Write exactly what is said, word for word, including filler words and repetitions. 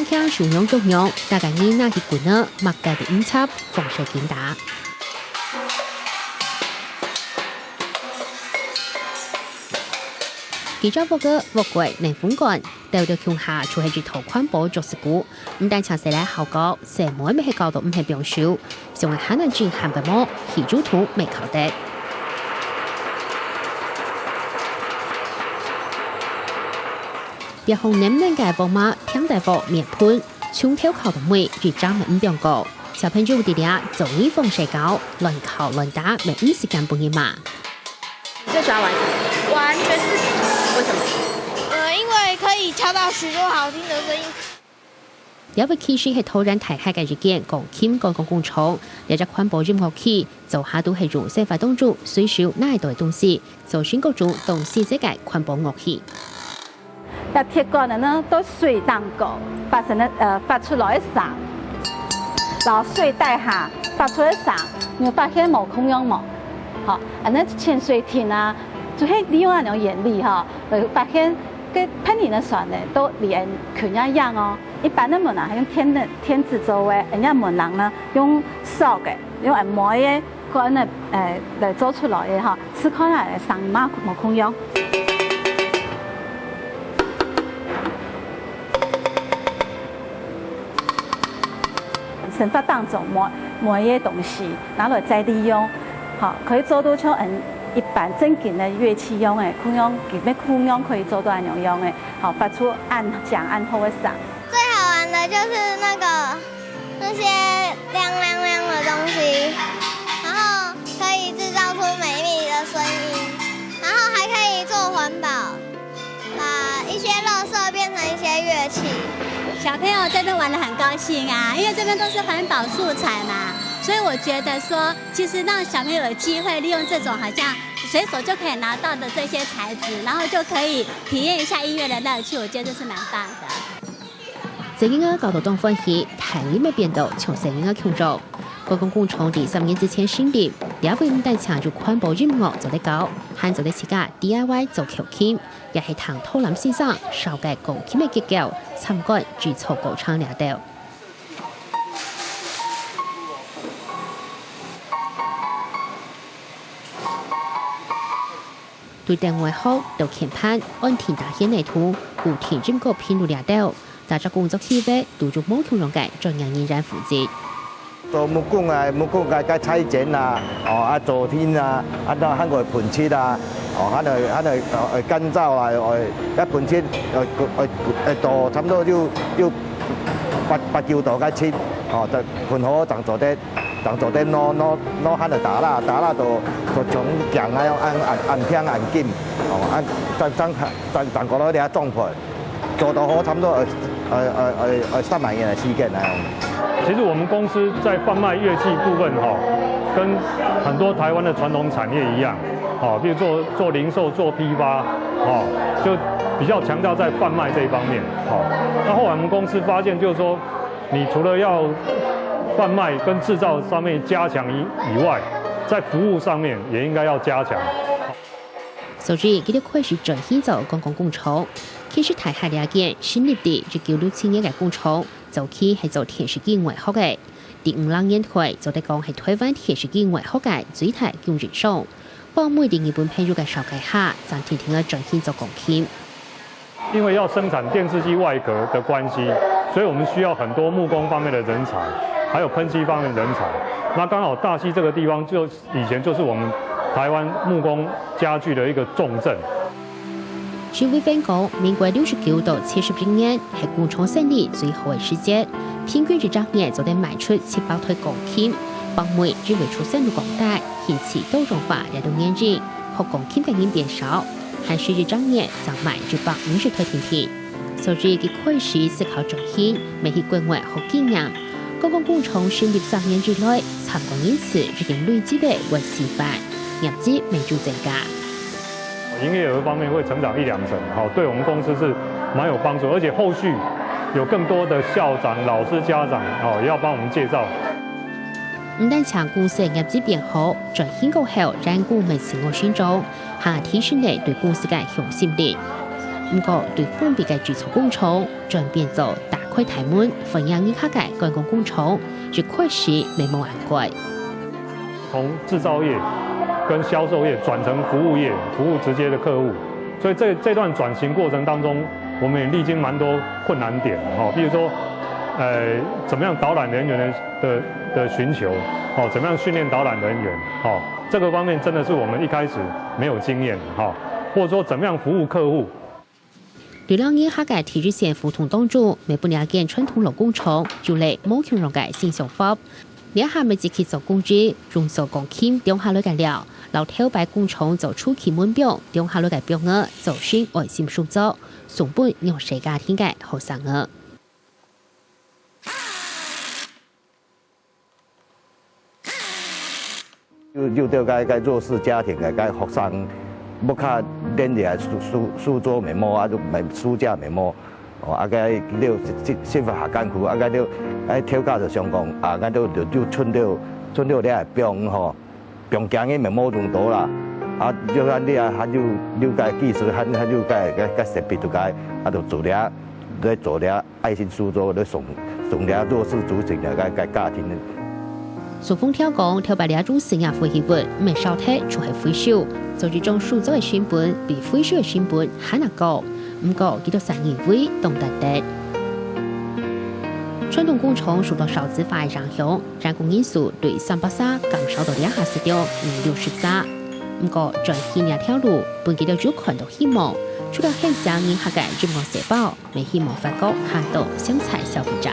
聽手娘腳娘，大家人拿起棍仔，擘大个音叉，放手緊打。幾隻屋个屋角、冷風管，鬥到共下就係一套環保竹絲鼓。毋單淨洗來效果，細妹乜係搞到毋係放手，像係還能整喊个毛，起主圖乜靠得。 別項淰淰个鑊嫲、平底鑊、面盆，從頭敲到尾，一隻乜毋放過。小朋友在這做一方社交，亂敲亂打，乜毋使驚分人罵。你最喜歡玩什麼？玩爵士鼓。為什麼？呃，因為可以敲到許多好聽的聲音。 這位其實係桃園大學个一間鋼琴觀光工廠。這隻環保音樂器，做下都係用生活當中隨手拿得到个東西，做成各種當細細个環保樂器。這鐵管仔呢，在水頂高發生个，呃，發出來个聲，然後水底下發出个聲，你有發現無共樣無？好，恁呢潛水艇啊，就係利用恁樣原理吼，來發現 該別人个船呢，都離恁近恁樣哦。一般个門籠係用電，電子做个，人家門籠呢，用塑个，用恁毛个管个，誒，來做出來个吼，試看啊，聲音嘛無共樣。 生活當中無，無一个東西拿來再利用，吼，可以做到像嗯一般正經个樂器樣个，共樣，佢乜共樣可以做到恁樣樣个，吼，發出恁響恁好个聲。最好玩的就是那個，那些亮亮亮的東西，然後可以製造出美麗的聲音，然後還可以做環保。 把一些垃圾變成一些樂器。小朋友這邊玩得很高興啊，因為這邊都是環保素材嘛，所以我覺得說，其實讓小朋友有機會利用這種好像隨手就可以拿到的這些材質，然後就可以體驗一下音樂的樂趣，我覺得這是蠻棒的。 細人仔搞到當歡喜，大人乜變到像細人仔共樣。觀光工廠在三年之前成立，這位毋單淨有環保音樂做得搞，還做得自家D I Y做口琴，也係聽導覽先生紹介鋼琴个結構，參觀製作過程這兜。 對等外殼到鍵盤、安定大弦个圖、固定音樂頻率這兜，大隻工作區域都有無共樣个專業人員負責。做木工啊，木工个个裁剪啊，哦，啊，做鐵啊，啊，那還會噴漆啊，哦，還會，還會，呃，呃，乾燥啊，呃，該噴漆，呃，呃，呃，呃，都差不多有，有八，八九度个漆，哦，就噴好正做得 當做得拿，拿，拿還來打蠟，打蠟都，都從強啊，恁，恁，恁強恁緊，哦，啊，正，正，正，正過來這裝配，做到好差不多，呃，呃，呃，呃，呃，三個月个時間啊。其實我們公司在販賣樂器部分，吼，跟很多台灣的傳統產業一樣，哦，比如做，做零售、做批發，哦，就比較強調在販賣這一方面，哦。那後來我們公司發現，就是說， 你除了要販賣跟製造上面加強以，以外，在服務上面也應該要加強。所以，佢兜開始轉型做觀光工廠。其實大溪這間成立在一九六七年个工廠，早期係做電視機外殼个。在五零年代，做得講係台灣電視機外殼个最大供應商。 國美在日本朋友个紹介下，正定定仔轉型做鋼琴。因為要生產電視機外殼的關係，所以我們需要很多木工方面的人才，還有噴漆方面的人才。那剛好大溪這個地方就以前就是我們台灣木工家具的一個重鎮。徐偉芬講，民國六十九到七十一年係工廠生理最好个時節，平均一隻月做得賣出七百台鋼琴。國美因為出生率降低， 興趣多樣化這兜原因，學鋼琴个人變少，還係一隻月正賣一百五十台定定。所以佢開始思考轉型，乜去國外學經驗。觀光工廠成立三年以來，參觀人次已經累積个過四萬，業績乜有增加。營業額方面會成長一兩成，好，對我們公司是蠻有幫助，而且後續有更多的校長、老師、家長，哦，也要幫我們介紹。 毋單淨公司个業績變好，轉型過後，員工乜自我成長，還提升了對公司个向心力。毋過，對封閉个製作工廠，轉變做大規開大門，歡迎人客个觀光工廠，一開始乜無恁快。從製造業跟銷售業轉成服務業，服務直接的客戶，所以這這段轉型過程當中，我們也歷經蠻多困難點哈，比如說，呃，怎麼樣導覽人員的的的尋求，哦，怎麼樣訓練導覽人員，哦，這個方面真的是我們一開始沒有經驗哈，或者說怎麼樣服務客戶。 流量人客个第一線胡同當中，乜分這間傳統老工廠有了無共樣个新想法。這下乜積極做公益，用做鋼琴釘下來个料，摎頭擺工廠做抽氣門柄釘下來个柄仔做成愛心手作，送分弱勢家庭个後生仔。 有有兜該該弱勢家庭个該學生，屋下連个書書書桌乜無，啊就買書架乜無，哦，啊該兜生生活較艱苦，啊該兜啊頭家就想講，啊該兜就就伸兜伸兜這个柄吼，柄驚个乜無用到啦，啊就恁樣啊，還有有該技術，還還有該該該設備都該，啊就做了，來做了。 愛心書桌來送送這弱勢族群个个个家庭。順風條講，頭擺這種細型廢棄物毋係燒忒，就係回收，做一種手作个成本比回收个成本還較高。毋過，佢兜儕認為當值得。傳統工廠受到少子化个影響， 員工人數對三百儕減少到這下時點有六十儕。毋過，轉型這條路，分佢兜有看到希望，除了現場人客个音樂細胞，乜希望發掘還多生產消費者。